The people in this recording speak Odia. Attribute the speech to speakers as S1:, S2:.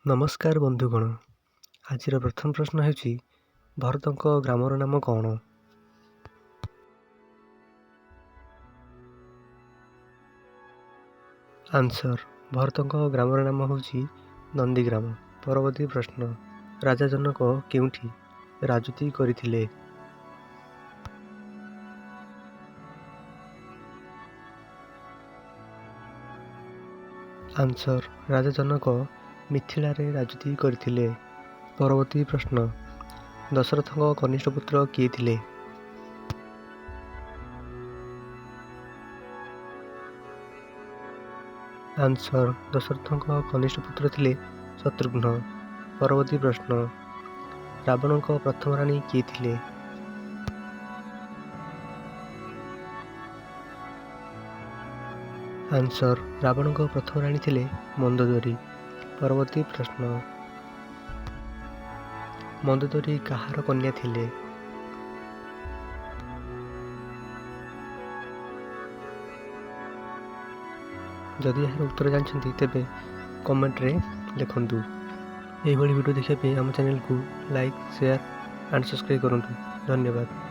S1: ନମସ୍କାର ବନ୍ଧୁଗଣ, ଆଜିର ପ୍ରଥମ ପ୍ରଶ୍ନ ହେଉଛି, ଭରତଙ୍କ ଗ୍ରାମର ନାମ କ'ଣ? ଆନ୍ସର୍, ଭରତଙ୍କ ଗ୍ରାମର ନାମ ହେଉଛି ନନ୍ଦୀଗ୍ରାମ। ପରବର୍ତ୍ତୀ ପ୍ରଶ୍ନ, ରାଜା ଜନକ କେଉଁଠି ରାଜୁତି କରିଥିଲେ? ଆନ୍ସର୍, ରାଜା ଜନକ ମିଥିଳାରେ ରାଜୁତି କରିଥିଲେ। ପରବର୍ତ୍ତୀ ପ୍ରଶ୍ନ, ଦଶରଥଙ୍କ କନିଷ୍ଠ ପୁତ୍ର କିଏ ଥିଲେ? ଆନ୍ସର୍, ଦଶରଥଙ୍କ କନିଷ୍ଠ ପୁତ୍ର ଥିଲେ ଶତ୍ରୁଘ୍ନ। ପରବର୍ତ୍ତୀ ପ୍ରଶ୍ନ, ରାବଣଙ୍କ ପ୍ରଥମ ରାଣୀ କିଏ ଥିଲେ? ଆନ୍ସର୍, ରାବଣଙ୍କ ପ୍ରଥମ ରାଣୀ ଥିଲେ ମନ୍ଦୋଦରୀ। ପରବର୍ତ୍ତୀ ପ୍ରଶ୍ନ, ମନ୍ଦୋଦରୀ କାହାର କନ୍ୟା ଥିଲେ? ଯଦି ଏହାର ଉତ୍ତର ଜାଣିଛନ୍ତି, ତେବେ କମେଣ୍ଟରେ ଲେଖନ୍ତୁ। ଏହିଭଳି ଭିଡ଼ିଓ ଦେଖିବା ପାଇଁ ଆମ ଚ୍ୟାନେଲକୁ ଲାଇକ୍, ସେୟାର ଆଣ୍ଡ ସବସ୍କ୍ରାଇବ୍ କରନ୍ତୁ। ଧନ୍ୟବାଦ।